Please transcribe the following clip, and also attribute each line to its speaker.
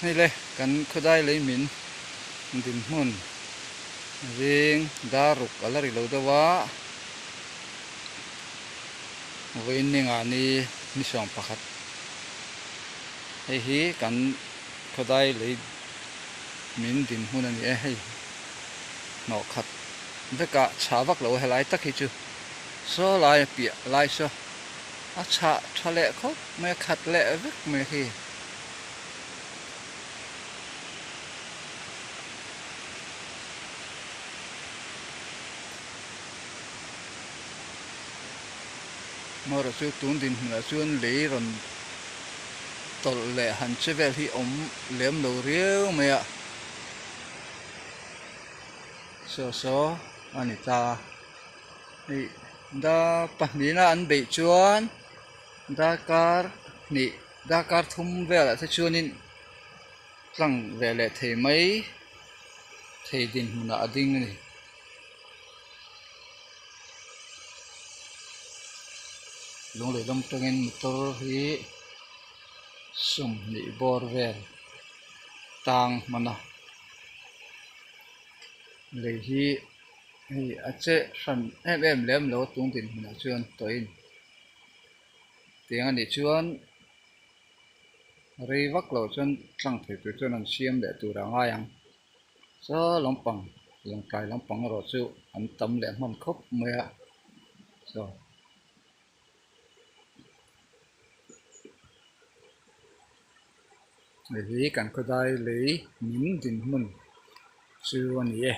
Speaker 1: Hei le kan khawdai lei min dinhmun zing dar ruk a la ri lo deuh a vawiin ni ngah ni ni sawm pakhat hei hi kan khawdai lei min dinhmun a ni e hei hnawh khat vek ah chhah vak lo helai tak hi chu saw lai piah lai saw a chhah tha leh khawp mai a khat leh vek mai khi. Amaherawh chu tun dinhmunah chuan lei rawn tawlh leh han che vel hi awm lem lo riau mai a saw saw a ni ta hei dar pahnihna an beih chuan darkar hnih darkar thum velah te chuanin tlang ve leh thei mai thei dinhmunah a ding a ni. Lunglei lam atangin motor hi sawmhnih bawr vel tang hman a lei hi hei a che hran em em lem lo a tung dinhmunah chuan tawhin tiang a nih chuan rei vak lo chuan tlang thei tur chuan an siam leh tur a ngai ang saw lampang lawngtlai lampang erawh chu an tam leh hman khawp mai a saw. Hei hi kan khawdai lei min dinhmun chu a ni e.